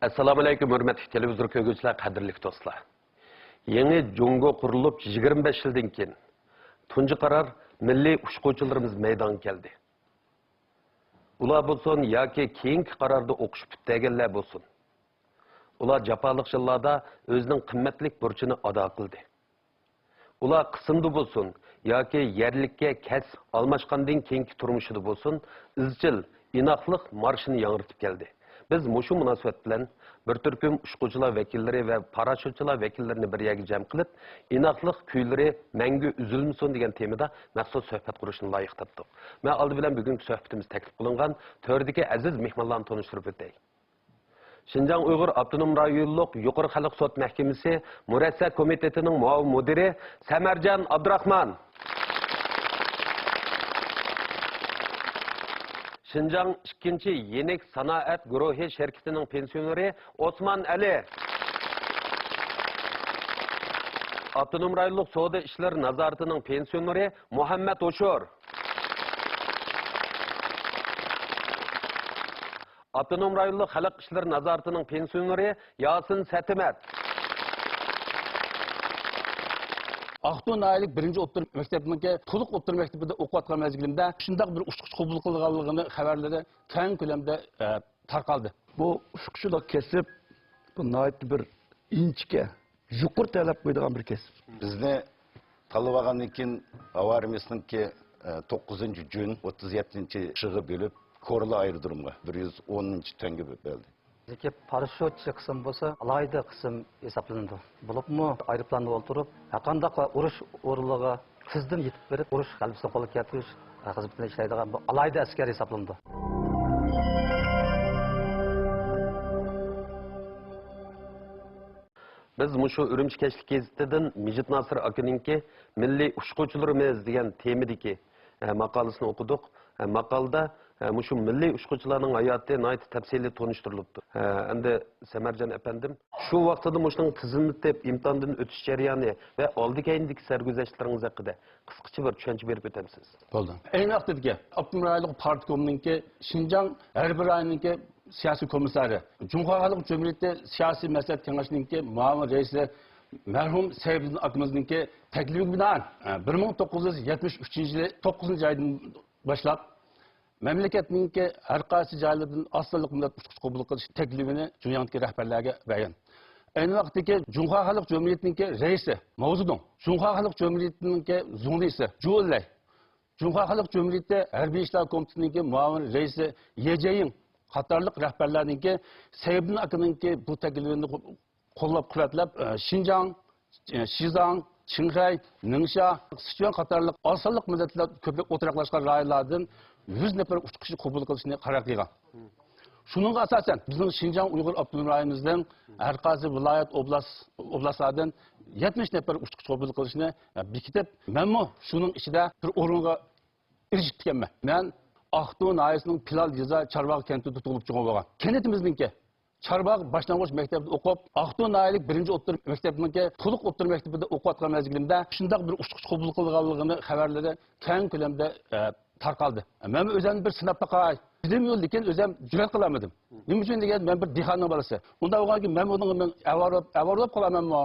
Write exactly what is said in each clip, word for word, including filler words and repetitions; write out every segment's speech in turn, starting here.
ئەسسالامۇئەلەيكۇم، ھۆرمەتلىك تېلېۋىزور كۆرگۈچىلەر، قەدىرلىك دوستلار. يېڭى جۇڭگو قۇرۇلۇپ يىگىرمە بەش يىلدىن كېيىن، تۇنجى قارار مىللىي ئۇچقۇچىلىرىمىز مەيدانغا كەلدى. ئۇلار بولسۇن ياكى كېيىنكى قاراردا ئوقۇش پۈتتۈرگەنلەر بولسۇن، ئۇلار جاپالىق يىللاردا ئۆزىنىڭ قىممەتلىك بۇرچىنى ئادا قىلدى. ئۇلار قىسىمدا بولسۇن ياكى يەرلىككە كەسىپ ئالماشقاندىن كېيىنكى تۇرمۇشىدا بولسۇن، ئىزچىل ئىناقلىق مارشىنى ياڭرىتىپ كەلدى. بىز مۇشۇ مۇناسىۋەت بىلەن بىر تۈركۈم ئۇچقۇچىلار ۋەكىللىرى ۋە پاراشوتچىلار ۋەكىللىرىنى بىر يەرگە جەم قىلىپ، ئىناقلىق كۈيلىرى مەڭگۈ ئۈزۈلمىسۇن دېگەن تېمىدا مەخسۇس سۆھبەت قۇرۇشنى لايىق تاپتۇق. مەن ئالدى بىلەن بۈگۈنكى سۆھبىتىمىز تەكلىپ قىلىنغان تۆردىكى ئەزىز مېھمانلارنى تونۇشتۇرۇپ ئۆتەي. شىنجاڭ ئۇيغۇر ئاپتونوم رايونلۇق يۇقىرى خەلق سوت مەھكىمىسى مۇرەسسە كومىتېتىنىڭ مۇئاۋىن مۇدىرى سەمەرجان ئابدۇراخمان. شىنجاڭ ئىككىنچى يېنىك سانائەت گۇرۇھى شىركىتىنىڭ پېنسىيونېرى ئوسمان ئەلى. ئاپتونوم رايونلۇق سودا ئىشلىرى نازارىتىنىڭ پېنسىيونېرى مۇھەممەت ھوشۇر. ئاپتونوم رايونلۇق خەلق ئىشلىرى نازارىتىنىڭ پېنسىيونېرى ياسىن سەتىمەت. ئاقتۇ ناھىيەلىك بىرىنچى ئوتتۇرا مەكتەپنىڭكى تولۇق ئوتتۇرا مەكتىپىدە ئوقۇۋاتقان مەزگىلىمدە شۇنداق بىر ئۇچقۇچ قوبۇل قىلغانلىقىنى خەۋەرلىرى كەڭ كۆلەمدە، ئە، تارقالدى. بۇ ئۇچقۇچىلىق كەسىپ، بۇ ناھايىتى بىر ئىنچىكە، يۇقىرى تەلەپ قويىدىغان بىر كەسىپ. بىزنى تاللىۋالغاندىن كېيىن، ھاۋا ئارمىيىسىنىڭكى، ئە، توققۇزىنچى جۈن ئوتتۇز يەتتىنچى شىغا بۆلۈپ، كورلا ئايرودرومغا بىر يۈز ئونىنچى تۈەنگە بۆلدى. بىزنىڭكى پاراشوتچى قىسىم بولسا ئالاھىدە قىسىم ھېسابلىنىدۇ. بولۇپمۇ ئايروپىلاندا ئولتۇرۇپ، ھەرقانداق ئۇرۇش ئورۇنلىرىغا تېزدىن يېتىپ بېرىپ، ئۇرۇش غەلىبىسىنى قولغا كەلتۈرۈش خىزمىتىنى ئىشلەيدىغان بۇ ئالاھىدە ئەسكەر ھېسابلىنىدۇ. بىز مۇشۇ ئۈرۈمچى كەچلىك گېزىتىدىن مىجىت ناسىر ئاكىنىڭكى مىللىي ئۇچقۇچىلىرىمىز دېگەن تېمىدىكى، ئە، ماقالىسىنى ئوقۇدۇق. ئە، ماقالىدا، ئە، مۇشۇ مىللىي ئۇچقۇچىلارنىڭ ھاياتى ناھايىتى تەپسىلىي تونۇشتۇرۇلۇپتۇ. ئە، ئەمدى سەمەرجان ئەپەندىم، شۇ ۋاقتىدا مۇشۇنىڭ تىزىملىتىپ ئىمتىھاندىن ئۆتۈش جەريانى ۋە ئالدى كەينىدىكى سەرگۈزەشتلىرىڭىز ھەققىدە قىسقىچە بىر چۈشەنچە بېرىپ ئۆتەمسىز؟ بولدى. ئەينى ۋاقتىدىكى ئاپتونوم رايونلۇق پارتكومنىڭكى شىنجاڭ ھەربىي رايونىنىڭكى سىياسىي كومىسسارى، جۇڭخۇا خەلق جۇمھۇرىيىتى سىياسىي مەسلىھەت كېڭىشىنىڭكى مۇئاۋىن رەئىسى مەرھۇم سەيپىدىن ئاكىمىزنىڭكى تەكلىپىگە بىنائەن، بىر مىڭ توققۇز يۈز يەتمىش ئۈچىنچى يىلى توققۇزىنچى ئايدىن باشلاپ، مەملىكەتنىڭكى ھەر قايسى جايلىرىدىن ئاز سانلىق مىللەت ئۇچقۇچى قوبۇل قىلىش تەكلىپىنى جۇڭياڭدىكى رەھبەرلەرگە بەرگەن. ئەينى ۋاقىتتىكى جۇڭخۇا خەلق جۇمھۇرىيىتىنىڭكى رەئىسى ماۋزېدۇڭ، جۇڭخۇا خەلق جۇمھۇرىيىتىنىڭكى زۇڭلىسى جۇ ئېنلەي، جۇڭخۇا خەلق جۇمھۇرىيىتى ھەربىي ئىشلار كومىتېتىنىڭكى مۇئاۋىن رەئىسى يې جيېڭ قاتارلىق رەھبەرلەرنىڭكى سەيپىدىن ئاكىنىڭكى بۇ تەكلىپىنى قوللاپ-قۇۋۋەتلەپ، ئە، شىنجاڭ، ئە، شىزاڭ، چىڭخەي، نىڭشا، سىچۈەن قاتارلىق ئاز سانلىق مىللەتلەر كۆپرەك ئولتۇراقلاشقان رايونلاردىن يۈز نەپەر ئۇچقۇچى قوبۇل قىلىشنى قارار قىلغان. شۇنىڭغا ئاساسەن، بىزنىڭ شىنجاڭ ئۇيغۇر ئاپتونوم رايونىمىزنىڭ ھەر قايسى ۋىلايەت، ئوبلاست، ئوبلاستلاردىن يەتمىش نەپەر ئۇچقۇچى قوبۇل قىلىشنى، ئە، بېكىتىپ، مەنمۇ شۇنىڭ ئىچىدە بىر ئورۇنغا ئېرىشىپتىكەنمەن. مەن ئاقتۇ ناھىيەسىنىڭ پىلال يېزا چارباغ كەنتىدە تۇغۇلۇپ چوڭ بولغان. كەنتىمىزنىڭكى چارباغ باشلانغۇچ مەكتەپتە ئوقۇپ، ئاقتۇ ناھىيەلىك بىرىنچى ئوتتۇرا مەكتەپنىڭكى تولۇق ئوتتۇرا مەكتىپىدە ئوقۇۋاتقان مەزگىلىمدە شۇنداق بىر ئۇچقۇچى قوبۇل قىلغانلىقىنى خەۋەرلىرى كەڭ كۆلەمدە، ئە، تارقالدى. مەنمۇ ئۆزۈمنى بىر سىناپ باقاي دېدىممۇ، لېكىن ئۆزۈم جۈرئەت قىلالمىدىم. نېمە ئۈچۈن دېگەن، مەن بىر دېھقاننىڭ بالىسى. ئۇنداق بولغاندىكىن مەن ئۇنىڭغا مەن ئاۋارە بولۇپ، ئاۋارە بولۇپ قالامەنمۇ؟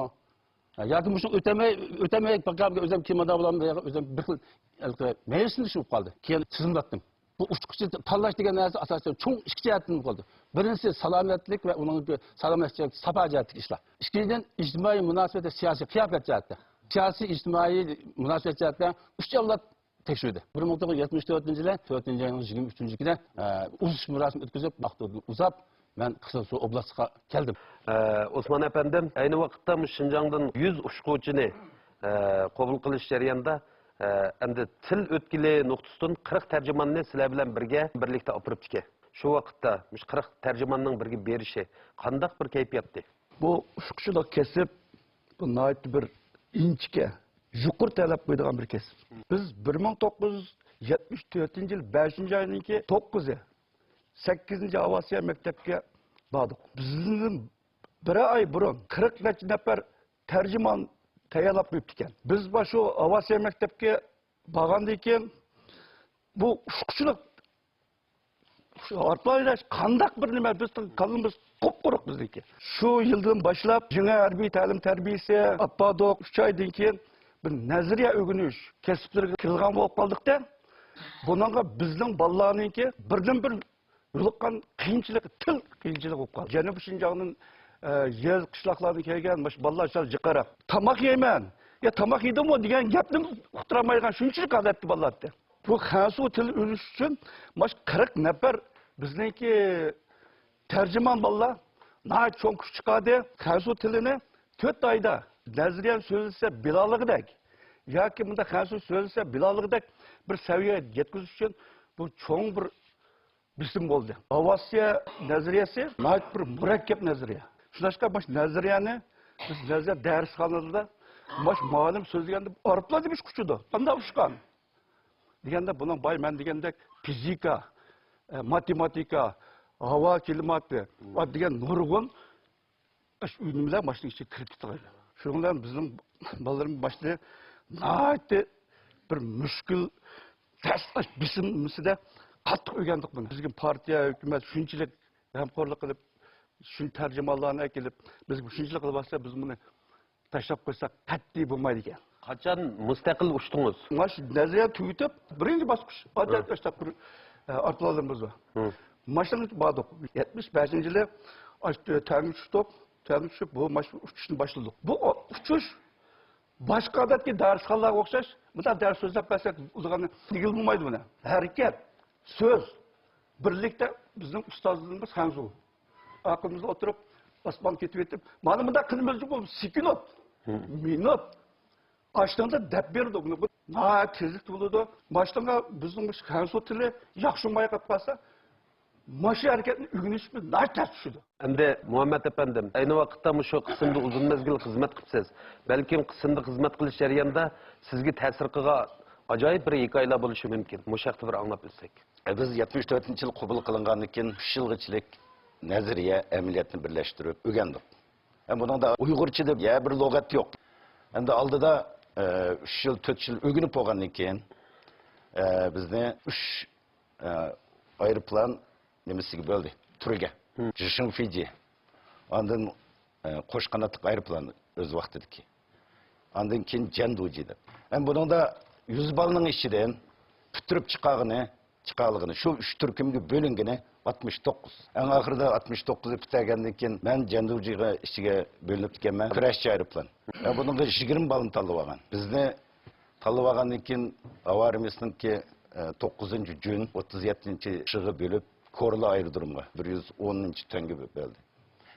ياكى مۇشۇ ئۆتەلمەي، ئۆتەلمەي بىر قەۋمگە ئۆزۈم كىمادا بولامدۇ، ياكى ئۆزۈم بىر خىل ھېلىقى مەيۈسلىنىش بولۇپ قالدى. كېيىن تىزىملاتتىم. بۇ ئۇچقۇچى تاللاش دېگەن نەرسە ئاساسەن چوڭ ئىككى جەھەتتىن قالدى. بىرىنچىسى سالامەتلىك ۋە ئۇنىڭ سالامەتلىك ساپا جەھەتتىكى ئىشلار. ئىككىنچىدىن، ئىجتىمائىي مۇناسىۋەت ۋە سىياسىي قىياپەت جەھەتتە. سىياسىي، ئىجتىمائىي مۇناسىۋەت جەھەتتە ئۈچ ئەۋلاد تەكشۈردى. بىر مىڭ توققۇز يۈز يەتمىش تۆتىنچى يىلى تۆتىنچى ئاينىڭ يىگىرمە ئۈچىنچى كۈنى، ئە، ئۇزىتىش مۇراسىمى ئۆتكۈزۈپ، ئاقتۇدىن ئۇزاپ، مەن قىسىلسۇ ئوبلاستىغا كەلدىم. ئە، ئوسمان ئەپەندىم، ئەينى ۋاقىتتا مۇشۇ شىنجاڭدىن يۈز ئۇچقۇچىنى، ئە، قوبۇل قىلىش جەريانىدا، ئە، ئەمدى تىل ئۆتكىلى نۇقتىسىدىن قىرىق تەرجىماننى سىلەر بىلەن بىرگە بىرلىكتە ئاپىرىپتىكەن. شۇ ۋاقىتتا مۇشۇ قىرىق تەرجىماننىڭ بىرگە بېرىشى قانداق بىر كەيپىياتتى؟ بۇ ئۇچقۇچىلىق كەسىپ، بۇ ناھايىتى بىر ئىنچىكە، يۇقىرى تەلەپ قويىدىغان بىر كەسىپ. بىز بىر مىڭ توققۇز يۈز يەتمىش تۆتىنچى يىل بەشىنچى ئاينىڭكى توققۇزى، سەككىزىنچى ئاۋىئاتسىيە مەكتەپكە باردۇق. بىزدىن بىرەر ئاي بۇرۇن قىرىق نەچچە نەپەر تەرجىمان تەييارلاپ قويۇپتىكەن. بىز بار شۇ ئاۋىئاتسىيە مەكتەپكە بارغاندىن كېيىن، بۇ ئۇچقۇچىلىق ئارپا ئايلاش، قانداق بىر نېمە، بىز كاللىمىز قۇپقۇرۇق بىزنىڭكى. شۇ يىلدىن باشلاپ يېڭى ھەربىي تەلىم تەربىيىسى ئاپپادۇق، ئۈچ ئايدىن كېيىن بىر نەزەرىيە ئۆگىنىش كەسىپلىرىگە كىرىدىغان بولۇپ قالدۇقتە. بۇنىڭغا بىزنىڭ بالىلارنىڭكى بىردىنبىر يولۇققان قىيىنچىلىقى تىل قىيىنچىلىقى بولۇپ قالدى. جەنۇبىي شىنجاڭنىڭ، ئە، يېزا قىشلاقلاردىن كەلگەن مۇشۇ بالىلار شۇ جىقراق. تاماق يەيمەن، يا تاماق يېدىڭمۇ دېگەن گەپنى ئۇقتۇرالمايدىغان شۇنچىلىك ھالەتتە بالىلار ئىدى. بۇ خەنزۇ تىلى ئۆگىنىش ئۈچۈن ماش قىرىق نەپەر بىزنىڭكى تەرجىمان بالىلار ناھايىتى چوڭ كۈچ چىقاردى. خەنزۇ تىلىنى تۆت ئايدا نەزەرىيەنى سۆزلىسە بىلالىغۇدەك ياكى مۇنداق خەنزۇ سۆزلىسە بىلالىغۇدەك بىر سەۋىيەگە يەتكۈزۈش ئۈچۈن بۇ چوڭ بىر بېسىم بولدى. ئاۋىئاتسىيە نەزەرىيەسى ناھايىتى بىر مۇرەككەپ نەزەرىيە. شۇنداققا ماش نەزەرىيەنى بىز نەزەرىيە دەرسخانىلىرىدا ماش مۇئەللىم سۆزلىگەندە ئارپىلار دېمىش ئۇچىدۇ. قانداق ئۇچقان؟ دېگەندە بۇنىڭ باي مەن دېگەندەك فىزىكا، ئە، ماتېماتىكا، ھاۋا كىلىماتى، ۋە دېگەن نۇرغۇن ئاشۇ ئۈنۈملەر ماشىنىنىڭ ئىچىگە كىرىپ كېتىدىغان. شۇنىڭ بىلەن بىزنىڭ بالىلىرىمىز باشتا ناھايىتى بىر مۈشكۈل، تەس بېسىمىسىدە قاتتىق ئۆگەندۇق بۇنى. بىزگە پارتىيە، ھۆكۈمەت شۇنچىلىك غەمخورلۇق قىلىپ، شۇنچە تەرجىمانلارنى ئەكېلىپ، بىزگە شۇنچىلىك قىلىۋاتسا، بىز بۇنى تاشلاپ قويساق قەتئىي بولمايدىكەن. قاچان مۇستەقىل ئۇچتىڭىز؟ ماش نەزەرىيە تۈگىتىپ، بىرىنچى باسقۇچ، ئادەت ھە. ئاشتاق بىر، ئە، ئارپىلارلىرىمىز بار. ھە. ماشىنىغا باردۇق. يەتمىش بەشىنچى يىلى ئاشتى، تەڭگە چۈشتۇق. تەڭگە چۈشۈپ، بۇ ماش ئۇچۇشنى باشلىدۇق. بۇ ئۇچۇش باشقا ئادەتتىكى دەرسخانىلارغا ئوخشاش، بۇنداق دەرس سۆزلەپ بەرسەك، ئۇلىغان دېگىلى بولمايدۇ بۇنى. ھەرىكەت، سۆز، بىرلىكتە بىزنىڭ ئۇستازلىرىمىز خەنزۇ. ئارقىمىزدا ئولتۇرۇپ، ئاسمانغا كېتىۋېتىپ، مانا مۇنداق قىلىمىز جۇمۇ، سېكۇنت، مىنۇت. ئاشتىڭدا دەپ بېرىدۇ بۇنى. بۇ ناھايىتى تېزلىكتە بولىدۇ. ماشىنىغا بىزنىڭ مۇشۇ خەنزۇ تىلى ياخشى بولماي قالىپ قالسا، ماشۇ ھەرىكەتنى ئۆگىنىشىمىز ناھايىتى تەس چۈشىدۇ. ئەمدى مۇھەممەت ئەپەندىم، ئەينى ۋاقىتتا مۇشۇ قىسىمدا ئۇزۇن مەزگىل خىزمەت قىپسىز. بەلكىم قىسىمدا خىزمەت قىلىش جەريانىدا سىزگە تەسىر قىلغان ئاجايىپ بىر ھېكايىلەر بولۇشى مۇمكىن. مۇشۇ ھەقتە بىر ئاڭلاپ ئۆتسەك. بىز يەتمىش تۆتىنچى يىل قوبۇل قىلىنغاندىن كېيىن ئۈچ يىلغىچىلىك نەزەرىيە، ئەمەلىيەتنى بىرلەشتۈرۈپ ئۆگەندۇق. ھەم بۇنىڭدا ئۇيغۇرچە دەپ يە بىر لۇغەت يوق. ئەمدى ئالدىدا، ئە، ئۈچ يىل، تۆت يىل ئۆگىنىپ بولغاندىن كېيىن، ئە، بىزنى ئۈچ، ئە، ئايروپىلان نېمىسىگە بۆلدى، تۈرگە. جىشىڭفىجى. ئاندىن، ئە، قوش قاناتلىق ئايروپىلان ئۆز ۋاقتىدىكى. ئاندىن كېيىن جەندۇجى دەپ. ھەم بۇنىڭدا يۈز بالىنىڭ ئىچىدىن پۈتتۈرۈپ چىقارغىنى، چىقارغىنى، شۇ ئۈچ تۈركۈمگە بۆلۈنگىنى ئاتمىش توققۇز. ئەڭ ئاخىرىدا ئاتمىش توققۇزى پۈتتۈرگەندىن كېيىن مەن جەندۇجىغا ئىچىگە بۆلۈنۈپتىكەنمەن. كۈرەشچى ئايروپىلان. ھەم بۇنىڭغا يىگىرمە بالىنى تاللىۋالغان. بىزنى تاللىۋالغاندىن كېيىن ھاۋا ئارمىيىسىنىڭكى، ئە، توققۇزىنچى جۈن ئوتتۇز يەتتىنچى شىغا بۆلۈپ، كورلا ئايرودرومغا بىر يۈز ئونىنچى تۈەنگە بۆلدى.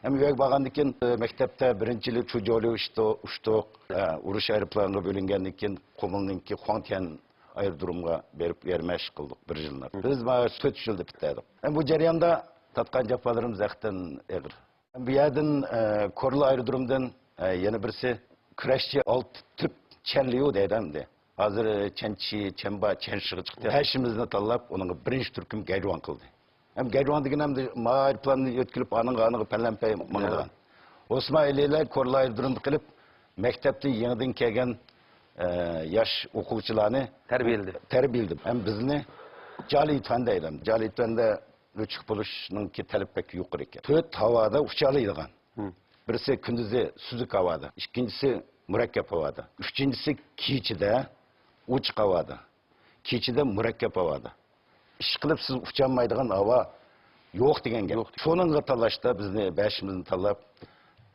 ھەم ئۆيگە بارغاندىن كېيىن، ئە، مەكتەپتە بىرىنچى يىلى چۇجولى ئۇچتۇق، ئۇچتۇق. ئە، ئۇرۇش ئايروپىلانىغا بۆلۈنگەندىن كېيىن قۇمۇلنىڭكى خۇاڭتيەن ئايرودرومغا بېرىپ، يەر مەشىق قىلدۇق بىر يىلنى. بىز مانا تۆت يىلدا پۈتتۈردۇق. ھەم بۇ جەرياندا تارتقان جاپالىرىمىز ھەقتىن ئېغىر. ھەم بۇ يەردىن، ئە، كورلا ئايرودرومدىن، ئە، يەنە بىرسى كۈرەشچى ئالتە تۈپ چەنليۇ دەيدۇ ئەمدى. ھازىر چەنچى، چەنبا، چەنشىغا چىقتى. بەشىمىزنى تاللاپ، ئۇنىڭغا بىرىنچى تۈركۈم گەيرىۋان قىلدى. ھەم گەيرىۋان دېگىنى ئەمدى مايىر پىلاننى يۆتكىلىپ، ئانىڭغا، ئانىڭغا پەلەمپەي ماڭىدىغان. ئوسمان ئەلىلەر كورلا ئايرودرومدا قېلىپ، مەكتەپتىن يېڭىدىن كەلگەن، ئە، ياش ئوقۇغۇچىلارنى تەربىيەلىدى. تەربىيەلىدى. ھەم بىزنى جالى يۈتۈەن دەيدۇ. جالى يۈتۈەندە لۆچۈك بولۇشنىڭكى تەلىپى بەك يۇقىرى ئىكەن. تۆت ھاۋادا ئۇچالايدىغان. بىرسى كۈندۈزى سۈزۈك ھاۋادا، ئىككىنچىسى مۇرەككەپ ھاۋادا، ئۈچىنچىسى كېچىدە ئوچۇق ھاۋادا، كېچىدە مۇرەككەپ ھاۋادا. ئىشقىلىپ سىز ئۇچالمايدىغان ھاۋا يوق دېگەن گەپ. يوق. شۇنىڭغا تاللاشتا بىزنى بەشىمىزنى تاللاپ،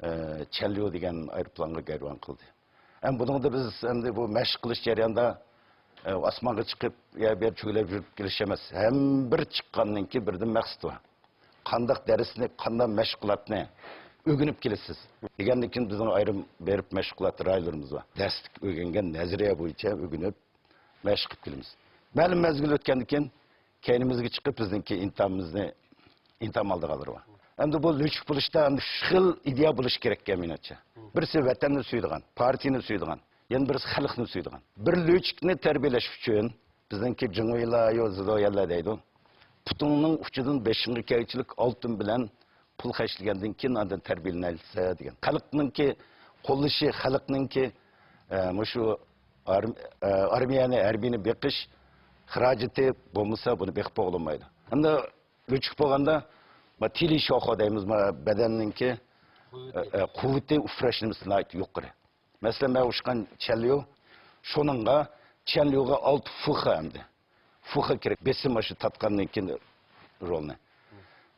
ئە، چەنليۇ دېگەن ئايروپىلانغا گەيرىۋان قىلدى. ھەم بۇنىڭدا بىز ئەمدى بۇ مەشىق قىلىش جەريانىدا، ئە، ئاسمانغا چىقىپ، يا بۇ يەر چۆگىلەپ يۈرۈپ كېلىش ئەمەس. ھەم بىر چىققاندىن كېيىن بىردىن مەقسىتى بار. قانداق دەرسنى، قانداق مەشغۇلاتنى ئۆگىنىپ كېلىسىز دېگەندىن كېيىن بىزنىڭ ئايرىم بېرىپ مەشغۇلات رايونلىرىمىز بار. دەرسلىك ئۆگەنگەن نەزەرىيە بويىچە ئۆگىنىپ مەشىق قىلىپ كېلىمىز. مەلۇم مەزگىل ئۆتكەندىن كېيىن كەينىمىزگە چىقىپ بىزنىڭكى ئىمتىھانىمىزنى ئىمتىھان ئالىدىغانلىرى بار. ئەمدى بۇ لۆچۈك بولۇشتا ئەمدى ئۈچ خىل ئىدىيە بولۇشى كېرەككەن مېنىڭچە. بىرسى ۋەتەننى سۆيىدىغان، پارتىيىنى سۆيىدىغان، يەنە بىرسى خەلقنى سۆيىدىغان. بىر لۆچۈكنى تەربىيەلەش ئۈچۈن بىزنىڭكى جىڭۋېيلار، يو زىدويەنلەر دەيدۇ. پۇتۇڭنىڭ ئۇچىدىن بېشىڭغا كەلگۈچىلىك ئالتۇن بىلەن پۇل خەجلىگەندىن كېيىن ئاندىن تەربىيەلىنەلىسە دېگەن. خەلقنىڭكى قوللىشى، خەلقنىڭكى، ئە، مۇشۇ ئارم-، ئە، ئارمىيەنى، ھەربىينى بېقىش خىراجىتى بولمىسا بۇنى بېقىپ بولغىلى بولمايدۇ. ئەمدى ئۆچۈك بولغاندا، ما، تىلى شوخو دەيمىز، ما، بەدەننىڭكى، ئە، ئە، قۇۋۋىتى ئۇفراش نېمىسى ناھايىتى يۇقىرى. مەسىلەن، مەن ئۇچقان چەنليۇ، شۇنىڭغا، چەنليۇغا ئالتە فۇخې ئەمدى. فۇخې كېرەك، بېسىم ئاشۇ تارتقاندىن كېيىن رولنى.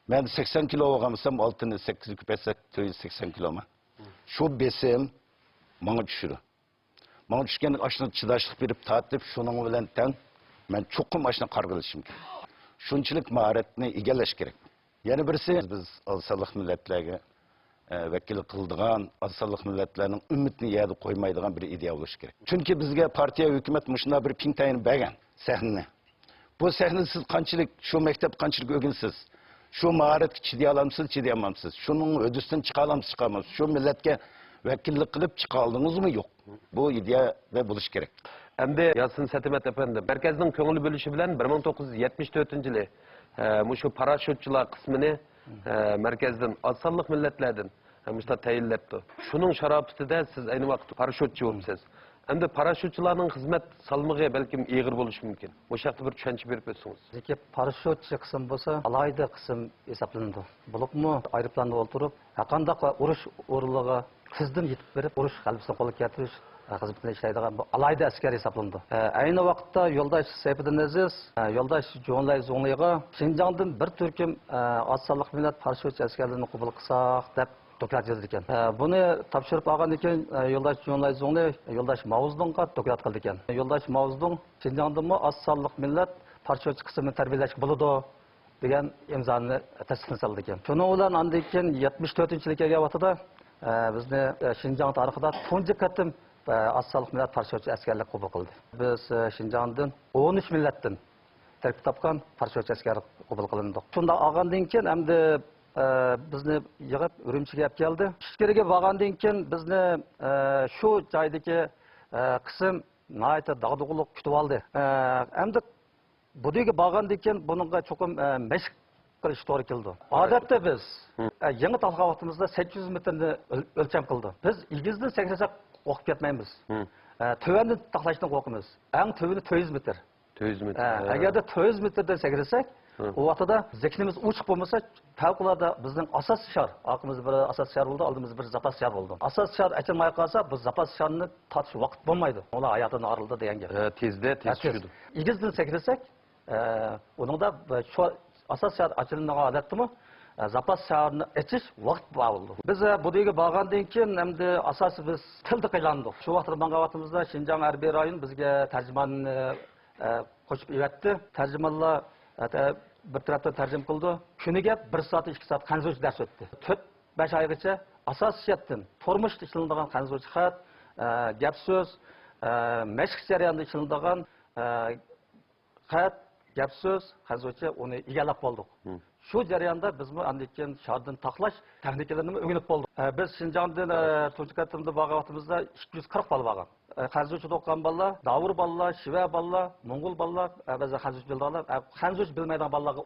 مەن سەكسەن كىلو بولغان بولسام، ئالتىنى سەككىزگە كۆپەيتسەك، تۆت يۈز سەكسەن كىلوما. شۇ بېسىم ماڭا چۈشىدۇ. ماڭا چۈشكەن ئاشۇنى چىداشلىق بېرىپ تارتىپ، شۇنىڭ بىلەن تەڭ مەن چوقۇم ئاشۇنى قارغىلىشىم كېرەك. شۇنچىلىك ماھارەتنى ئىگىلەش كېرەك. يەنە بىرسى، بىز ئاز سانلىق مىللەتلەرگە، ئە، ۋەكىللىك قىلىدىغان، ئاز سانلىق مىللەتلەرنىڭ ئۈمىدىنى يەردە قويمايدىغان بىر ئىدىيە بولۇشى كېرەك. چۈنكى بىزگە پارتىيە، ھۆكۈمەت مۇشۇنداق بىر پىڭتەينى بەرگەن سەھنىنى. بۇ سەھنىدە سىز قانچىلىك، شۇ مەكتەپتە قانچىلىك ئۆگىنىسىز؟ شۇ ماھارەتكە چىدىيالامسىز، چىدىيالمامسىز؟ شۇنىڭ ھۆددىسىدىن چىقالامسىز، چىقالمامسىز؟ شۇ مىللەتكە ۋەكىللىك قىلىپ چىقالدىڭىزمۇ، يوق؟ بۇ ئىدىيەدە بولۇشى كېرەك. ئەمدى ياسىن سەتىمەت ئەپەندىم، مەركەزنىڭ كۆڭۈل بۆلۈشى بىلەن بىر مىڭ توققۇز يۈز يەتمىش تۆتىنچى يىلى، ئە، مۇشۇ پاراشوتچىلار قىسمىنى، ئە، مەركەزدىن، ئاز سانلىق مىللەتلەردىن، ئە، مۇشۇنداق تەيىنلەپتۇ. شۇنىڭ شاراپىتىدە سىز ئەينى ۋاقىتتا پاراشوتچى بولۇپسىز. ئەمدى پاراشوتچىلارنىڭ خىزمەت سالمىقى بەلكىم ئېغىر بولۇشى مۇمكىن. مۇشۇ ھەقتە بىر چۈشەنچە بېرىپ ئۆتسىڭىز. بىزنىڭكى پاراشوتچى قىسىم بولسا ئالاھىدە قىسىم ھېسابلىنىدۇ. بولۇپمۇ ئايروپىلاندا ئولتۇرۇپ، ھەرقانداق ئۇرۇش ئورۇنلىرىغا تېزدىن يېتىپ بېرىپ، ئۇرۇش غەلىبىسىنى قولغا كەلتۈرۈش، ئە، خىزمىتىدە ئىشلەيدىغان بۇ ئالاھىدە ئەسكەر ھېسابلىنىدۇ. ئە، ئەينى ۋاقىتتا يولداش سەيپىدىن ئەزىز، ئە، يولداش جۇڭلەي زۇڭلىغا شىنجاڭدىن بىر تۈركۈم، ئە، ئاز سانلىق مىللەت پاراشوتچى ئەسكەرلىرىنى قوبۇل قىلساق دەپ دوكلات يازىدىكەن. ئە، بۇنى تاپشۇرۇپ ئالغاندىن كېيىن، ئە، يولداش جۇڭلەي زۇڭلى يولداش ماۋزېدۇڭغا دوكلات قىلىدىكەن. يولداش ماۋزېدۇڭ شىنجاڭدىنمۇ ئاز سانلىق مىللەت پاراشوتچى قىسمىنى تەربىيەلەشكە بولىدۇ دېگەن ئىمزانى تەستىقنى سالىدىكەن. شۇنىڭ بىلەن ئاندىن كېيىن يەتمىش تۆتىنچى يىلى كەلگەن ۋاقتىدا، ئە، بىزنى، ئە، شىنجاڭ تارىخىدا تۇنجى قېتىم، ئە، ئاز سانلىق مىللەت پاراشوتچى ئەسكەرلىك قوبۇل قىلدى. بىز، ئە، شىنجاڭدىن ئون ئۈچ مىللەتتىن تەركىب تاپقان پاراشوتچى ئەسكەر قوبۇل قىلىندۇق. شۇنداق ئالغاندىن كېيىن ئەمدى، ئە، بىزنى يىغىپ ئۈرۈمچىگە ئەپ كەلدى. ئىچكىرىگە بارغاندىن كېيىن بىزنى، ئە، شۇ جايدىكى، ئە، قىسىم ناھايىتى داغدۇغىلىق كۈتۈۋالدى. ئە، ئەمدى بۇ يەرگە بارغاندىن كېيىن بۇنىڭغا چوقۇم، ئە، مەشىق قىلىش توغرا كېلىدۇ. ئادەتتە بىز، ئە، يېڭى تاقلىغان ۋاقتىمىزدا سەككىز يۈز مېتىرنى ئۆل-، ئۆلچەم قىلىدۇ. بىز ئېگىزدىن سەكرىسەك قورقۇپ كەتمەيمىز. ئە، تۆۋەندىن تاقلاشتىن قورقىمىز. ئەڭ تۆۋىنى تۆت يۈز مېتىر. تۆت يۈز مېتىر. ئە، ھە. ئەگەردە تۆت يۈز مېتىردىن سەكرىسەك، ئۇ ۋاقتىدا زېكىنىمىز ئوچۇق بولمىسا، پەۋقۇلئاددە بىزنىڭ ئاساسىي شار، ئارقىمىزدا بىر ئاساسىي شار بولىدۇ، ئالدىمىزدا بىر زاپاس شار بولىدۇ. ئاساسىي شار ئېچىلماي قالسا، بۇ زاپاس شارنى تارتىش ۋاقىت بولمايدۇ. ئۇلار ھاياتىدىن ئايرىلىدۇ دېگەن گەپ. ھە، تېزدە، تېز ھە، تېز. چۈشىدۇ. ئېگىزدىن سەكرىسەك، ئە، ئۇنىڭدا شۇ ئاساسىي شار ئېچىلىدىغان ھالەتتىمۇ، ئە، زاپاس شارنى ئېچىش ۋاقىت بار بولىدۇ. بىز، ئە، بۇ يەرگە بارغاندىن كېيىن، ئەمدى ئاساسىي بىز تىلدا قىينالدۇق. شۇ ۋاقىتتا ماڭغان ۋاقتىمىزدا شىنجاڭ ھەربىي رايون بىزگە تەرجىماننى، ئە، قوشۇپ ئېۋەتتى. تەرجىمانلار، ئە، بىر تەرەپتىن تەرجىمە قىلىدۇ. كۈنىگە بىر سائەت، ئىككى سائەت خەنزۇچە دەرس ئۆتتى. تۆت، بەش ئايغىچە ئاساسىي جەھەتتىن تۇرمۇشتا ئىشلىنىدىغان خەنزۇچە خەت، ئە، گەپ سۆز، ئە، مەشىق جەريانىدا ئىشلىنىدىغان، ئە، خەت، گەپ سۆز، خەنزۇچە ئۇنى ئىگىلەپ بولدۇق. شۇ جەرياندا بىزمۇ ئاندىن كېيىن شاردىن تاقلاش تېخنىكىلىرىنىمۇ ئۆگىنىپ بولدۇق. ئە، بىز شىنجاڭدىن، ئە، تۇنجى قېتىمدا بارغان ۋاقتىمىزدا ئىككى يۈز قىرىق بالا بارغان. ئە، خەنزۇچە ئوقۇغان بالىلار، داۋۇر بالىلار، شىۋە بالىلار، موڭغۇل بالىلار، ئە، بەزى خەنزۇچە بىلىدىغانلار، ئە، خەنزۇچە بىلمەيدىغان بالىلارغا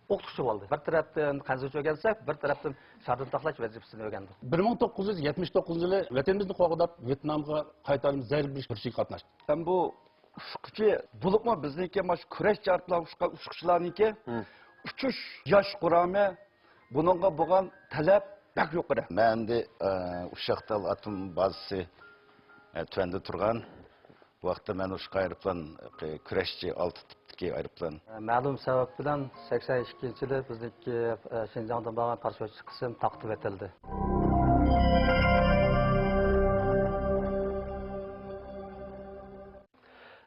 ئوقۇتقۇچى بولدى. بىر تەرەپتىن خەنزۇچە ئۆگەنسەك، بىر تەرەپتىن شاردىن تاقلاش ۋەزىپىسىنى ئۆگەندۇق. بىر مىڭ توققۇز يۈز يەتمىش توققۇزىنچى يىلى ۋەتىنىمىزنى قوغداپ، ۋيېتنامغا قايتارىمىز زەربە بېرىش ئۇرۇشىغا قاتناشتۇق. ھەم بۇ ئۇچقۇچى بولۇپمۇ بىزنىڭكى مانا شۇ كۈرەش جەھەتلەر ئۇچقان ئۇچقۇچىلارنىڭكى ئۇچۇش ياش قۇرامى، بۇنىڭغا بولغان تەلەپ بەك يۇقىرى. مەن ئەمدى، ئە، ئۇششاق تال ئاتوم بازىسى، ئە، تۆۋەندە تۇرغان. بۇ ۋاقىتتا مەن ئۇچقان ئايروپىلان، ئە، كۈرەشچى ئالتە تىپتىكى ئايروپىلان. مەلۇم سەۋەب بىلەن سەكسەن ئىككىنچى يىلى بىزنىڭكى، ئە، شىنجاڭدىن بارغان پاراشوتچى قىسىم تارقىتىۋېتىلدى.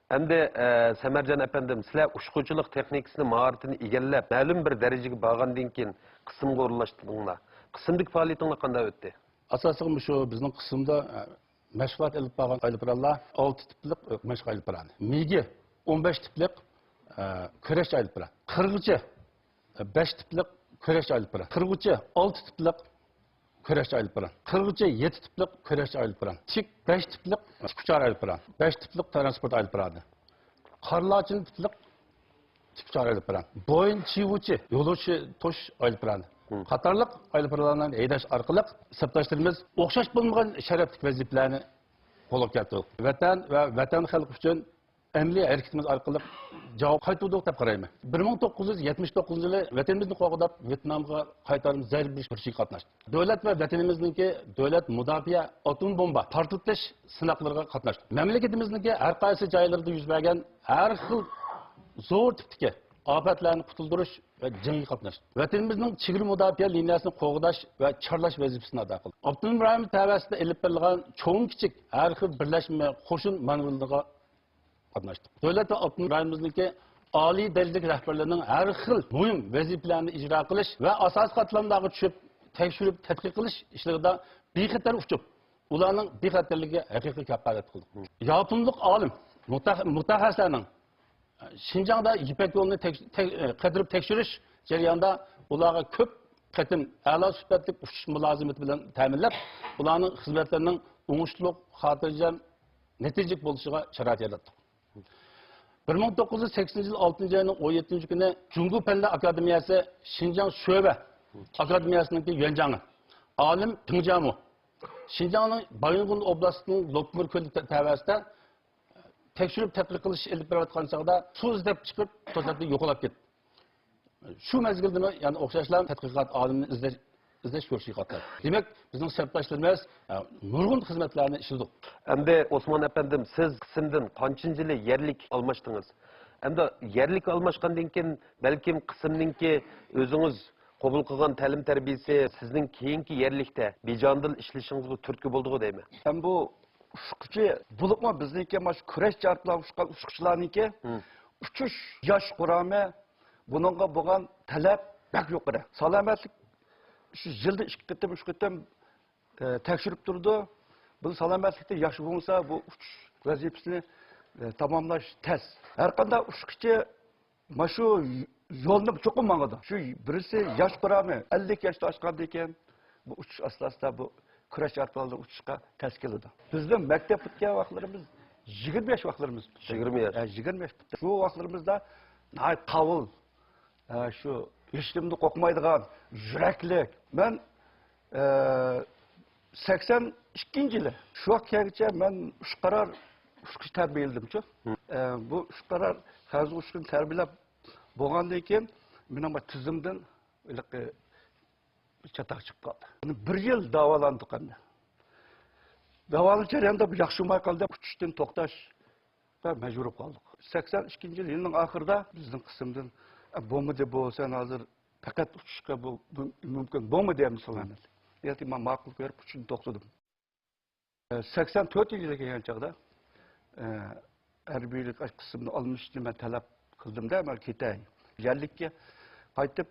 ئەمدى، ئە، سەمەرجان ئەپەندىم، سىلەر ئۇچقۇچىلىق تېخنىكىسىنى ماھارىتىنى ئىگىلەپ، مەلۇم بىر دەرىجىگە بارغاندىن كېيىن قىسىمغا ئورۇنلاشتىڭلار. قىسىمدىكى پائالىيىتىڭلار قانداق ئۆتتى؟ ئاساسلىقى مۇشۇ بىزنىڭ قىسىمدا، ئە، مەشغۇلات ئېلىپ بارغان ئايروپىلانلار ئالتە تىپلىق، ئە، مەشىق ئايروپىلانى. مىگى ئون بەش تىپلىق، ئە، كۈرەش ئايروپىلان. قىرغۇچى، ئە، بەش تىپلىق كۈرەش ئايروپىلان. قىرغۇچى ئالتە تىپلىق كۈرەش ئايروپىلان. قىرغۇچى يەتتە تىپلىق كۈرەش ئايروپىلان. تىك بەش تىپلىق تىك ئۇچار ئايروپىلان. بەش تىپلىق تىرانسپورت ئايروپىلانى. قارلاچىن تىپلىق تىك ئۇچار ئايروپىلان. بويىڭ چىۋۇچى يولۇچى توشۇش ئايروپىلانى قاتارلىق ئايروپىلانلارنى ھەيدەش ئارقىلىق سەپداشلىرىمىز ئوخشاش بولمىغان شەرەپلىك ۋەزىپىلەرنى قولغا كەلتۈردۇق. ۋەتەن ۋە ۋەتەن خەلق ئۈچۈن ئەمەلىي ھەرىكىتىمىز ئارقىلىق جاۋاب قايتۇردۇق دەپ قارايمەن. بىر مىڭ توققۇز يۈز يەتمىش توققۇزىنچى يىلى ۋەتىنىمىزنى قوغداپ، ۋيېتنامغا قايتارما زەربە بېرىش ئۇرۇشىغا قاتناشتى. دۆلەت ۋە ۋەتىنىمىزنىڭكى دۆلەت مۇداپىئە ئاتوم بومبا پارتلىتىش سىناقلىرىغا قاتناشتى. مەملىكىتىمىزنىڭكى ھەر قايسى جايلىرىدا يۈز بەرگەن ھەر خىل زور تىپتىكى ئاپەتلەرنى قۇتۇلدۇرۇش ۋە جەڭگە قاتناشتى. ۋەتىنىمىزنىڭ چېگرا مۇداپىئە لىنىيەسىنى قوغداش ۋە چارلاش ۋەزىپىسىنى ئادا قىلدى. ئاپتونوم رايون تەۋەسىدە ئېلىپ بېرىلغان چوڭ كىچىك ھەر خىل بىرلەشمە قوشۇن مانېۋىرلىرىغا قاتناشتى. دۆلەت ۋە ئاپتونوم رايونىمىزنىڭكى ئالىي دەرىجىلىك رەھبەرلىرىنىڭ ھەر خىل مۇھىم ۋەزىپىلەرنى ئىجرا قىلىش ۋە ئاساسىي قاتلاملارغا چۈشۈپ، تەكشۈرۈپ تەتقىق قىلىش ئىشلىرىدا بىخەتەر ئۇچۇپ، ئۇلارنىڭ بىخەتەرلىكىگە ھەقىقىي كاپالەتلىك قىلدى. ياپونلۇق ئالىم، مۇتەخ-، مۇتەخەسسىسلەرنىڭ شىنجاڭدا يىپەك يولىنى تەك-، تەك-، قىدىرىپ تەكشۈرۈش جەريانىدا ئۇلارغا كۆپ قېتىم ئەلا سۈپەتلىك ئۇچۇش مۇلازىمىتى بىلەن تەمىنلەپ، ئۇلارنىڭ خىزمەتلىرىنىڭ ئوڭۇشلۇق، خاتىرجەم، نەتىجىلىك بولۇشىغا شارائىت ياراتتۇق. بىر مىڭ توققۇز يۈز سەكسىنىنچى يىل ئالتىنچى ئاينىڭ ئون يەتتىنچى كۈنى جۇڭگو پەنلەر ئاكادېمىيەسى شىنجاڭ شۆبە ئاكادېمىيەسىنىڭكى يۈەنجاڭى ئالىم پېڭ جيامۇ شىنجاڭنىڭ بايىنغولىن ئوبلاستىنىڭ لوپمۇر كۆلى تە-، تەۋەسىدە تەكشۈرۈپ تەتقىق قىلىش ئېلىپ بېرىۋاتقان چاغدا سۇ ئىزدەپ چىقىپ، توساتتىن يوقاپ كەتتى. شۇ مەزگىلدىمۇ يەنە ئوخشاشلا تەتقىقات ئالىمىنى ئىزدەش، ئىزدەش كۈرىشىگە قاتناشتى. دېمەك، بىزنىڭ سەپداشلىرىمىز، ئە، نۇرغۇن خىزمەتلەرنى ئىشلىدۇق. ئەمدى ئوسمان ئەپەندىم، سىز قىسىمدىن قانچىنچى يىلى يەرلىك ئالماشتىڭىز؟ ئەمدى يەرلىك ئالماشقاندىن كېيىن، بەلكىم قىسىمنىڭكى ئۆزىڭىز قوبۇل قىلغان تەلىم-تەربىيىسى سىزنىڭ كېيىنكى يەرلىكتە بىجانىدىل ئىشلىشىڭىزغا تۈرتكە بولدىغۇ دەيمەن. ھەم بۇ ئۇچقۇچى بولۇپمۇ بىزنىڭكى مانا شۇ كۈرەش ئارقىلىق ئۇچقان ئۇچقۇچىلارنىڭكى ھىم. ئۇچۇش ياش قۇرامى، بۇنىڭغا بولغان تەلەپ بەك يۇقىرى. سالامەتلىك شۇ يىلدا ئىككى قېتىم، ئۈچ قېتىم، ئە، تەكشۈرۈپ تۇرىدۇ. بۇ سالامەتلىكتە ياخشى بولمىسا، بۇ ئۇچۇش ۋەزىپىسىنى، ئە، تاماملاش تەس. ھەر قانداق ئۇچقۇچى مانا شۇ يولنى چوقۇم ماڭىدۇ. شۇ بىرسى ياش قۇرامى، ئەللىك ياشتا ئاشقاندىن كېيىن، بۇ ئۇچۇش ئاستا-ئاستا بۇ كۈرەش ئارقىلىق ئۇچۇشقا تەس كېلىدۇ. بىزنىڭ مەكتەپ پۈتكەن ۋاقىتلىرىمىز يىگىرمە ياش ۋاقىتلىرىمىز پۈتتى. يىگىرمە ياش. ھە، يىگىرمە ياش پۈتتى. شۇ ۋاقىتلىرىمىزدا ناھايىتى قاۋۇل، ھە، شۇ ھېچنېمىدىن قورقمايدىغان، يۈرەكلىك. مەن، ئە، سەكسەن ئىككىنچى يىلى شۇ ۋاقىت كەلگۈچە مەن ئۈچ قارار ئۇچقۇچى تەربىيەلىدىمچۇ. ھە. ئە، بۇ ئۈچ قارار خەنزۇ ئۇچقۇچىنى تەربىيەلەپ بولغاندىن كېيىن مېنىڭ بىر تىزىمدىن ھېلىقى چاتاق چىقىپ قالدى. بىر يىل داۋالاندۇق ئەمدى. داۋالىنىش جەريانىدا بۇ ياخشى بولماي قالدى، ئۇچۇشتىن توختاشقا مەجبۇر بولۇپ قالدۇق. سەكسەن ئىككىنچى يىل، يىلنىڭ ئاخىرىدا بىزنىڭ قىسىمدىن، «ئە، بولمىدى بۇ، سەن ھازىر پەقەت ئۇچۇشقا بۇ، بۇ مۇمكىن بولمىدى ئەمدى سالامەتلىك.» يەتتە مەن ماقۇل كۆرۈپ ئۇچۇشنى توختىدىم. ئە، سەكسەن تۆتىنچى يىلى كەلگەن چاغدا، ئە، ھەربىيلىك قىسمىنى ئالمىشىشنى مەن تەلەپ قىلدىمدە، مەن كېتەي. يەرلىككە قايتىپ،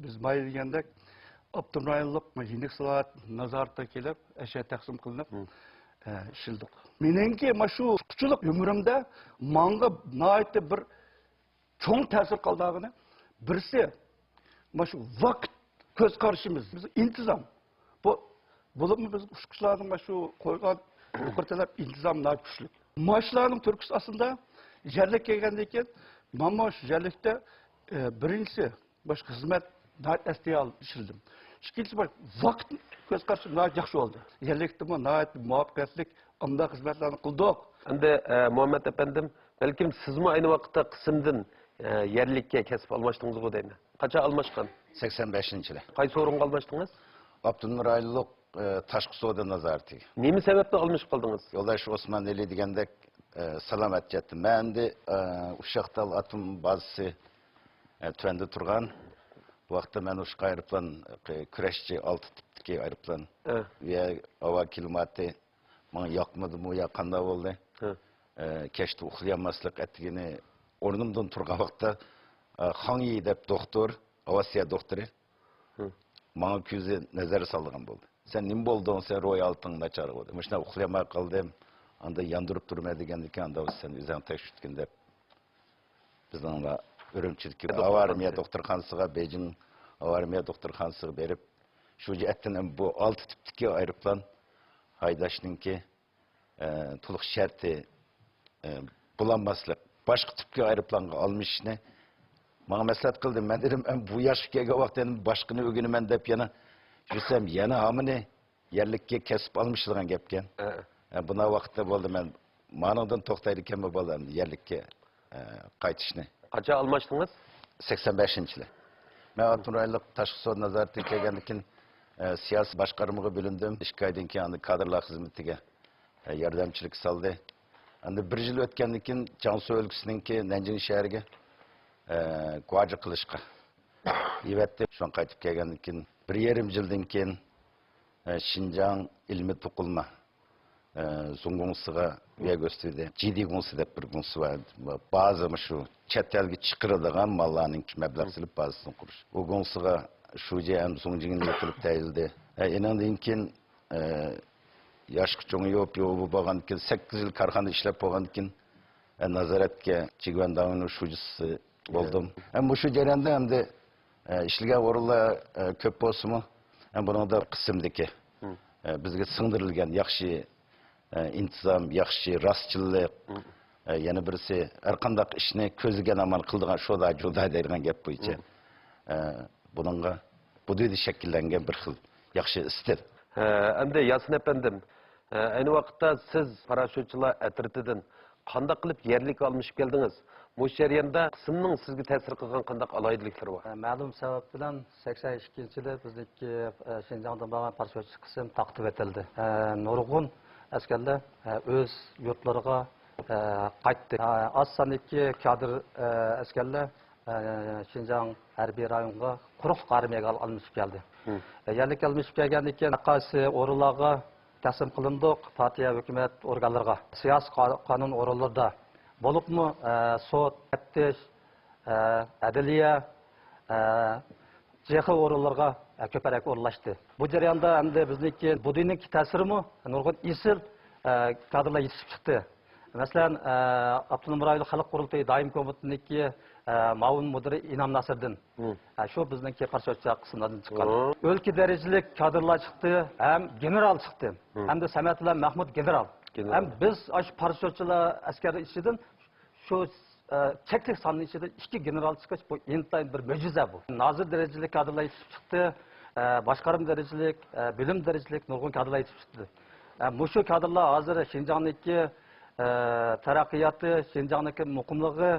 بىز بايا دېگەندەك ئاپتونوم رايونلۇق يېنىك سالاھىيەت نازارىتىگە كېلىپ، ئەشيا تەقسىم قىلىنىپ، مم. ئە، ئىشلىدۇق. مېنىڭكى مانا شۇ ئۇچقۇچىلىق ئۆمرۈمدە ماڭا ناھايىتى بىر چوڭ تەسىر قالدۇرغىنى، بىرسى، مانا شۇ ۋاقىت كۆز قارىشىمىز، بىز ئىنتىزام. بۇ، بولۇپمۇ بىز ئۇچقۇچىلارنىڭ مانا شۇ قويغان يۇقىرى تەلەپ ئىنتىزامى ناھايىتى كۈچلۈك. ماشۇلارنىڭ تۈرتكىسى ئاستىدا يەرلىككە كەلگەندىن كېيىن، مانا شۇ يەرلىكتە، ئە، بىرىنچىسى، باشقا خىزمەت ناھايىتى ئەستايىدىل ئىشلىدىم. ئىككىنچىسى، بۇ ۋاقىت كۆز قارىشىم ناھايىتى ياخشى بولدى. يەرلىكتىمۇ ناھايىتى مۇۋەپپەقىيەتلىك ئامما خىزمەتلەرنى قىلدۇق. ئەمدى، ئە، مۇھەممەت ئەپەندىم، بەلكىم سىزمۇ ئەينى ۋاقىتتا قىسىمدىن، ئە، يەرلىككە كەسىپ ئالماشتىڭىزغۇ دەيمەن. قاچان ئالماشقان؟ سەكسەن بەشىنچى يىلى. قايسى ئورۇنغا ئالماشتىڭىز؟ ئاپتونوم رايونلۇق، ئە، تاشقى سودا نازارىتىگە. نېمە سەۋەبتىن ئالمىشىپ قالدىڭىز؟ يولداش ئوسمان ئېلى دېگەندەك، ئە، سالامەت جەھەتتىن. مەن ئەمدى، ئە، ئۇششاق تال ئاتوم بازىسى، ئە، تۆۋەندە تۇرغان. بۇ ۋاقىتتا مەن ئۇششاق ئايروپىلان، ئە، كۈرەشچى ئالتە تىپتىكى ئايروپىلان. ئە. ۋە ھاۋا كىلىماتى ماڭا ياقمىدىمۇ يا قانداق بولدى؟ ھە. ئە، كەچتە ئۇخلىيالماسلىق، ئەتىگىنى ئورنۇمدىن تۇرغان ۋاقىتتا، ئە، خاڭ يى دەپ دوختۇر، ئاۋسترىيە دوختۇرى، ھە. ماڭا كۆزى نەزەر سالىدىغان بولدى. «سەن نېمە بولدۇڭ؟ سەن روھىي ھالىتىڭ ناچارغۇ» دەپ. «مۇشۇنداق ئۇخلىيالماي قالدىم، ئاندىن ياندۇرۇپ تۇرىمەن» دېگەندىكىن، «ئاندا سەن ئۆزۈڭ تەكشۈرتكىن» دەپ، بىزنىڭ ئۈرۈمچىدىكى ھاۋا ئارمىيە دوختۇرخانىسىغا، بېيجىڭ ھاۋا ئارمىيە دوختۇرخانىسىغا بېرىپ، شۇ جەھەتتىن ھەم بۇ ئالتە تىپتىكى ئايروپىلان ھەيدەشنىڭكى، ئە، تولۇق شەرتى، ئە، بولالماسلىق، باشقا تىپتىكى ئايروپىلانغا ئالمىشىشنى ماڭا مەسلىھەت قىلدى. مەن دېدىم، «مەن بۇ ياشقا كەلگەن ۋاقىتتا يەنە باشقىنى ئۆگىنىمەن» دەپ يەنە يۈرسەم، يەنە ھامىنى يەرلىككە كەسىپ ئالمىشىدىغان گەپكەن. ھە. ئە، بۇنداق ۋاقىتتا بولدى، مەن مانىڭدىن توختايدىكەن بۇ بالا ئەمدى يەرلىككە، ئە، قايتىشنى. قاچان ئالماشتىڭىز؟ سەكسەن بەشىنچى يىلى. مەن ئاپتونوم رايونلۇق تاشقى سودا نازارىتىگە كەلگەندىن كېيىن، ئە، سىياسىي باشقارمىغا بۆلۈندۈم. ئىككى ئايدىن كېيىن ئاندىن كادىرلار خىزمىتىگە، ئە، ياردەمچىلىك سالدى. ئەمدى بىر يىل ئۆتكەندىن كېيىن جياڭسۇ ئۆلكىسىنىڭكى نەنجىڭ شەھىرىگە، ئە، گۇاجى قىلىشقا يىۋەتتى. شۇڭا قايتىپ كەلگەندىن كېيىن بىر يېرىم يىلدىن كېيىن، ئە، شىنجاڭ ئىلمىي توقۇلما ئە، زۇڭگۇڭسىغا ۋيەگۆستۈدە جىدى گۇڭسى دەپ بىر گۇڭسى بار. بازا مۇشۇ چەت ئەلگە چىقىرىدىغان ماللارنىڭ مەبلەغ سېلىپ بازىسىنى قۇرۇش. ئۇ گۇڭسىغا شۇجيەن زۇڭجىڭلى قىلىپ تەيىنلىدى. ئە، ئېنىڭدىن كېيىن، ئە، ياشقا چوڭىيىپ، يوۋا بولغاندىن كېيىن، سەككىز يىل كارخانىدا ئىشلەپ بولغاندىن كېيىن، ئە، نازارەتكە چىگۈەنداۋنىڭ شۇجىسى بولدۇم. ھەم مۇشۇ جەرياندا ئەمدى، ئە، ئىشلىگەن ئورۇنلار، ئە، كۆپ بولسىمۇ، ھەم بۇنىڭدا قىسىمدىكى، ئە، بىزگە سىڭدۈرۈلگەن ياخشى، ئە، ئىنتىزام، ياخشى راستچىللىق، ئە، يەنە بىرسى ھەر قانداق ئىشنى كۆزلىگەن ھامان قىلىدىغان شودا جودا دەيدىغان گەپ بويىچە، ئە، بۇنىڭغا بۇ دېدى شەكىللەنگەن بىر خىل ياخشى ئىستىل. ھە، ئەمدى ياسىن ئەپەندىم، ئە، ئەينى ۋاقىتتا سىز پاراشوتچىلار ئەترىتىدىن قانداق قىلىپ يەرلىككە ئالمىشىپ كەلدىڭىز؟ مۇشۇ جەرياندا قىسىمنىڭ سىزگە تەسىر قىلغان قانداق ئالاھىدىلىكلىرى بار؟ مەلۇم سەۋەب بىلەن سەكسەن ئىككىنچى يىلى بىزنىڭكى، ئە، شىنجاڭدىن بارغان پاراشوتچى قىسىم تاقىتىۋېتىلدى. ئە، نۇرغۇن ئەسكەرلەر، ئە، ئۆز يۇرتلىرىغا، ئە، قايتتى. ئە، ئاز ساندىكى كادىر، ئە، ئەسكەرلەر، ئە، شىنجاڭ ھەربىي رايونغا قۇرۇقلۇق ئارمىيەگە ئالمىشىپ كەلدى. ئە، يەرلىككە ئالمىشىپ كەلگەندىن كېيىن ھەر قايسى ئورۇنلارغا تەسلىم قىلىندۇق، پارتىيە، ھۆكۈمەت ئورگانلىرىغا. سىياسىي قا-، قانۇن ئورۇنلىرىدا، بولۇپمۇ، ئە، سوت، تەپتىش، ئە، ئەدلىيە، ئە، جېخې ئورۇنلىرىغا، ئە، كۆپرەك ئورۇنلاشتى. بۇ جەرياندا ئەمدى بىزنىڭكى بۇ دىننىڭكى تەسىرىمۇ نۇرغۇن ئېسىل، ئە، كادىرلار يېتىشىپ چىقتى. مەسىلەن، ئە، ئاپتونوم رايونلۇق خەلق قۇرۇلتىيى دائىمىي كومىتېتىنىڭكى، ئە، مۇئاۋىن مۇدىرى ئىنام ناسىردىن. ھە، شۇ بىزنىڭكى پاراشوتچى قىسىملاردىن چىققان. ئۆلكە دەرىجىلىك كادىرلار چىقتى ھەم گېنېرال چىقتى. ھەمدە سەمەت بىلەن مەھمۇد گېنېرال. ھەم بىز ئاشۇ پاراشوتچىلار ئەسكەر ئىچىدىن شۇ، ئە، چەكلىك ساننىڭ ئىچىدىن ئىككى گېنېرال چىقىش، بۇ ئىنتايىن بىر مۆجىزە بۇ. نازىر دەرىجىلىك كادىرلار يېتىشىپ چىقتى، ئە، باشقارما دەرىجىلىك، ئە، بۆلۈم دەرىجىلىك نۇرغۇن كادىرلار يېتىشىپ چىقتى. ئە، مۇشۇ كادىرلار ھازىر شىنجاڭدىكى، ئە، تەرەققىياتى، شىنجاڭدىكى مۇقىملىقى،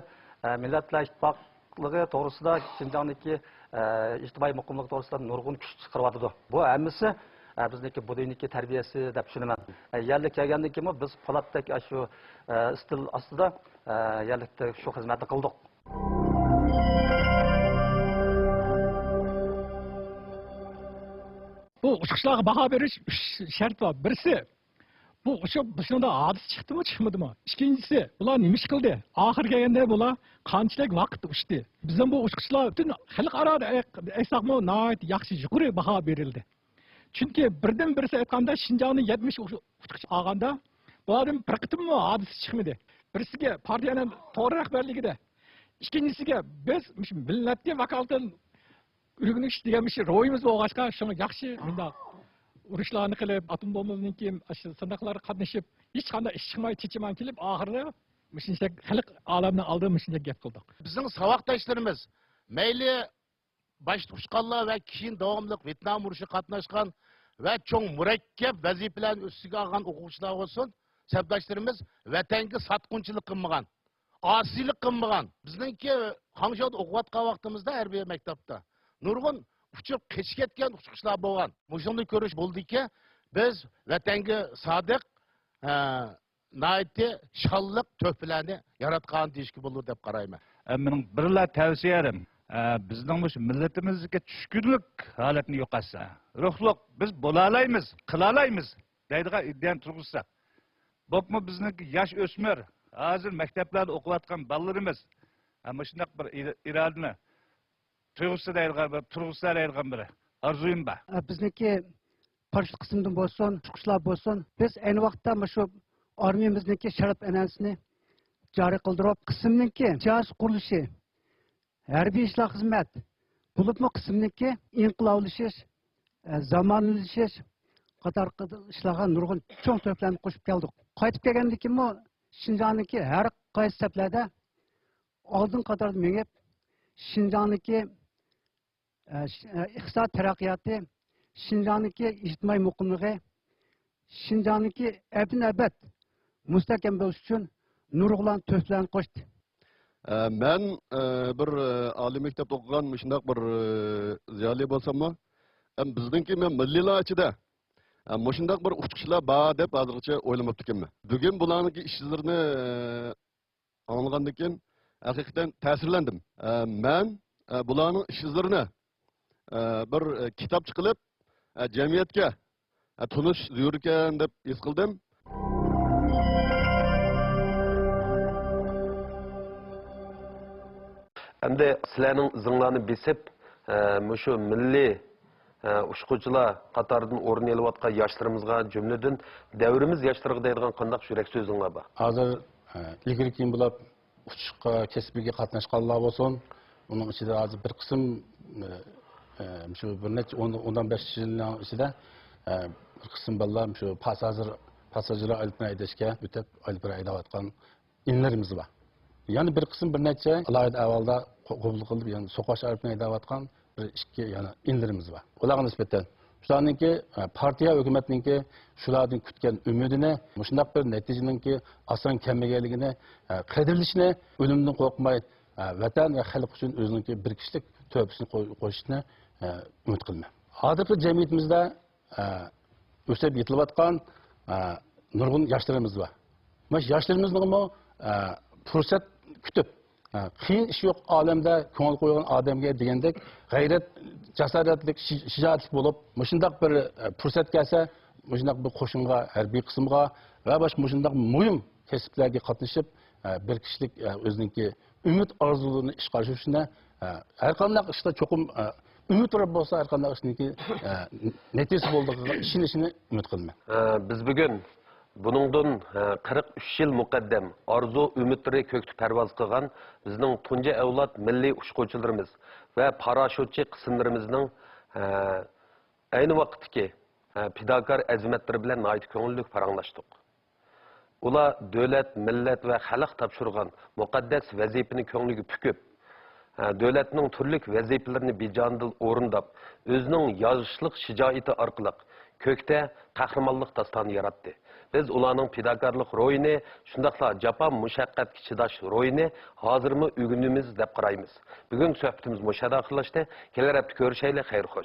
ئە، مىللەتلەر ئىتتىپاقلىقى توغرىسىدا، شىنجاڭدىكى، ئە، ئىجتىمائىي مۇقىملىق توغرىسىدا نۇرغۇن كۈچ چىقىرىۋاتىدۇ. بۇ ھەممىسى، ئە، بىزنىڭكى بۇ دىننىڭكى تەربىيەسى دەپ چۈشىنىمەن. ئە، يەرلىك كەلگەندىن كېيىنمۇ بىز پولاتتەك ئاشۇ، ئە، ئىستىل ئاستىدا، ئە، يەرلىكتە شۇ خىزمەتنى قىلدۇق. بۇ ئۇچقۇچىلارغا باھا بېرىش ئۈچ شەرت بار. بىرسى، بۇ ئۇچۇپ بېشىڭدا ھادىسە چىقتىمۇ، چىقمىدىمۇ؟ ئىككىنچىسى، بۇلار نېمە ئىش قىلدى؟ ئاخىرى كەلگەندە بۇلار قانچىلىك ۋاقىت ئۇچتى؟ بىزنىڭ بۇ ئۇچقۇچىلار پۈتۈن خەلقئارادا ئېيتساقمۇ ناھايىتى ياخشى، يۇقىرى باھا بېرىلدى. چۈنكى بىردىن بىرسى ئېيتقاندا، شىنجاڭدىن يەتمىش ئۇچ-، ئۇچقۇچى ئالغاندا، بۇلاردىن بىر قېتىممۇ ھادىسە چىقمىدى. بىرسىگە پارتىيەنىڭ توغرا رەھبەرلىكىدە، ئىككىنچىسىگە بىز مۇشۇ مىللەتكە ۋاكالىتەن ئۆگىنىش دېگەن مۇشۇ روھىمىز بولغاچقا، شۇڭا ياخشى مۇنداق ئۇرۇشلارنى قىلىپ، ئاتوم بومبىنىڭكى ئاشۇ سىناقلارغا قاتنىشىپ، ھېچقانداق ئىش چىقماي، تىنچ-ئامان كېلىپ، ئاخىرى مۇشۇنچە خەلق ئالەمنىڭ ئالدىدا مۇشۇنچە گەپ قىلدۇق. بىزنىڭ ساۋاقداشلىرىمىز، مەيلى باشتا ئۇچقانلار ۋە كېيىن داۋاملىق ۋيېتنام ئۇرۇشىغا قاتناشقان ۋە چوڭ مۇرەككەپ ۋەزىپىلەرنى ئۈستىگە ئالغان ئوقۇغۇچىلار بولسۇن، سەپداشلىرىمىز ۋەتەنگە ساتقۇنچىلىق قىلمىغان، ئاسىيلىق قىلمىغان. بىزنىڭكى خاڭشياۋدا ئوقۇۋاتقان ۋاقتىمىزدا ھەربىي مەكتەپتە نۇرغۇن ئۇچۇپ قېچىپ كەتكەن ئۇچقۇچىلار بولغان. مۇشۇنى كۆرۈش بولدىكى، بىز ۋەتەنگە سادىق، ئە، ناھايىتى شانلىق تۆھپىلەرنى ياراتقان دېيىشكە بولىدۇ دەپ قارايمەن. ئە، مېنىڭ بىرلا تەۋسىيەم، ئە، بىزنىڭ مۇشۇ مىللىتىمىزدىكى چۈشكۈنلۈك ھالەتنى يوقاتسا، روھلۇق، بىز بولالايمىز، قىلالايمىز دەيدىغان ئىدىيەنى تۇرغۇزسا. بولۇپمۇ بىزنىڭكى ياش ئۆسمۈر، ھازىر مەكتەپلەردە ئوقۇۋاتقان بالىلىرىمىز، ئە، مۇشۇنداق بىر ئىر-، ئىرادىنى تۇيغۇسى دەيدىغان بىر، تۇرغۇزسا دەيدىغان بىر ئارزۇيۇم بار. بىزنىڭكى پاراشوت قىسىمدىن بولسۇن، ئۇچقۇچىلار بولسۇن، بىز ئەينى ۋاقىتتا مۇشۇ ئارمىيىمىزنىڭكى شەرەپ ئەنئەنىسىنى جارى قىلدۇرۇپ، قىسىمنىڭكى سىياسىي قۇرۇلۇشى، ھەربىي ئىشلار خىزمەت، بولۇپمۇ قىسىمنىڭكى ئىنقىلابلىشىش، ئە، زامانىۋىلىشىش قاتارلىق ئىشلارغا نۇرغۇن چوڭ تۆھپىلەرنى قوشۇپ كەلدۇق. قايتىپ كەلگەندىن كېيىنمۇ شىنجاڭنىڭكى ھەر قايسى سەپلەردە ئالدىنقى قاتاردا مېڭىپ، شىنجاڭنىڭكى ئە، ش-، ئە، ئىقتىساد تەرەققىياتى، شىنجاڭنىڭكى ئىجتىمائىي مۇقىملىقى، شىنجاڭنىڭكى ئەبەددىن ئەبەد مۇستەھكەم بولۇش ئۈچۈن نۇرغۇنلىغان تۆھپىلەرنى قوشتى. ئە، مەن، ئە، بىر، ئە، ئالىي مەكتەپتە ئوقۇغان مۇشۇنداق بىر، ئە، زىيالىي بولساممۇ، ئەم، بىزنىڭكى مەن مىللىيلار ئىچىدە، ئە، مۇشۇنداق بىر ئۇچقۇچىلار بار دەپ ھازىرغىچە ئويلىماپتىكەنمەن. بۈگۈن بۇلارنىڭكى ئىش ئىزلىرىنى، ئە، ئاڭلىغاندىن كېيىن ھەقىقەتەن تەسىرلەندىم. ئە، مەن، ئە، بۇلارنىڭ ئىش ئىزلىرىنى، ئە، بىر، ئە، كىتابچە قىلىپ، ئە، جەمئىيەتكە، ئە، تونۇش زۆرۈركەن دەپ ھېس قىلدىم. ئەمدى سىلەرنىڭ ئىزىڭلارنى بېسىپ، ئە، مۇشۇ مىللىي، ئە، ئۇچقۇچىلار قاتارىدىن ئورۇن ئېلىۋاتقان ياشلىرىمىزغا، جۈملىدىن دەۋرىمىز ياشلىرىغا دەيدىغان قانداق يۈرەك سۆزۈڭلار بار؟ ھازىر، ئە، ئىلگىرى كېيىن بولاپ، ئۇچۇشقا، كەسپىگە قاتناشقانلار بولسۇن، ئۇنىڭ ئىچىدە ھازىر بىر قىسىم، ئە، ئە، شۇ بىر نەچچە ئون، ئوندىن بەش يىلنىڭ ئىچىدە، ئە، بىر قىسىم بالىلار شۇ پاسساژىر، پاسساژىرلار ئايروپىلان ھەيدەشكە ئۆتۈپ، ئايروپىلان ھەيدەۋاتقان ئىنىلىرىمىز بار. يەنە بىر قىسىم بىر نەچچە ئالاھىدە ئەھۋالدا قو-، قوبۇل قىلىپ، يەنە سوقۇش ئايروپىلان ھەيدەۋاتقان بىر ئىككى يەنە ئىنىلىرىمىز بار. ئۇلارغا نىسبەتەن شۇلارنىڭكى، ئە، پارتىيە، ھۆكۈمەتنىڭكى شۇلاردىن كۈتكەن ئۈمىدىنى، مۇشۇنداق بىر نەتىجىنىڭكى ئاسان كەلمىگەنلىكىنى، ئە، قەدىرلىشىنى، ئۆلۈمدىن قورقماي، ئە، ۋەتەن ۋە خەلق ئۈچۈن ئۆزىنىڭكى بىر كىشىلىك تۆھپىسىنى قوي-، قوشۇشىنى، ئە، ئۈمىد قىلىمەن. ھازىرقى جەمئىيىتىمىزدە، ئە، ئۆسۈپ يېتىلىۋاتقان، ئە، نۇرغۇن ياشلىرىمىز بار. مۇشۇ ياشلىرىمىزنىڭمۇ، ئە، پۇرسەت كۈتۈپ، ئە، قىيىن ئىش يوق ئالەمدە كۆڭۈل قويغان ئادەمگە دېگەندەك غەيرەت، جاسارەتلىك، شى-، شىجائەتلىك بولۇپ، مۇشۇنداق بىر، ئە، پۇرسەت كەلسە، مۇشۇنداق بىر قوشۇنغا، ھەربىي قىسىمغا ۋە باشقا مۇشۇنداق مۇھىم كەسىپلەرگە قاتنىشىپ، ئە، بىر كىشىلىك، ئە، ئۆزىنىڭكى ئۈمىد ئارزۇلىرىنى ئىشقا ئاشۇرۇشىنى، ئە، ھەر قانداق ئىشتا چوقۇم، ئە، ئۈمىد بار بولسا، ھەر قانداق ئىشنىڭكى، ئە، نەتىجىسى بولىدىغانلىقىغا ئىشىنىشىنى ئۈمىد قىلىمەن. ئە، بىز بۈگۈن بۇنىڭدىن، ئە، قىرىق ئۈچ يىل مۇقەددەم ئارزۇ ئۈمىدلىرى كۆكتە پەرۋاز قىلغان بىزنىڭ تۇنجى ئەۋلاد مىللىي ئۇچقۇچىلىرىمىز ۋە پاراشوتچى قىسىملىرىمىزنىڭ، ئە، ئەينى ۋاقىتتىكى، ئە، پىداكار ئەزىمەتلىرى بىلەن ناھايىتى كۆڭۈللۈك پاراڭلاشتۇق. ئۇلار دۆلەت، مىللەت ۋە خەلق تاپشۇرغان مۇقەددەس ۋەزىپىنى كۆڭلىگە پۈكۈپ، دۆلەتنىڭ تۈرلۈك ۋەزىپىلىرىنى بىجانىدىل ئورۇنداپ، ئۆزىنىڭ ياشلىق شىجائىتى ئارقىلىق كۆكتە قەھرىمانلىق داستانى ياراتتى. بىز ئۇلارنىڭ پىداكارلىق روھىنى، شۇنداقلا جاپا مۇشەققەتكە چىداش روھىنى ھازىرمۇ ئۆگىنىمىز دەپ قارايمىز. بۈگۈنكى سۆھبىتىمىز مۇشۇ يەردە ئاخىرلاشتى. كېلەر ھەپتە كۆرۈشەيلى، خەير خوش.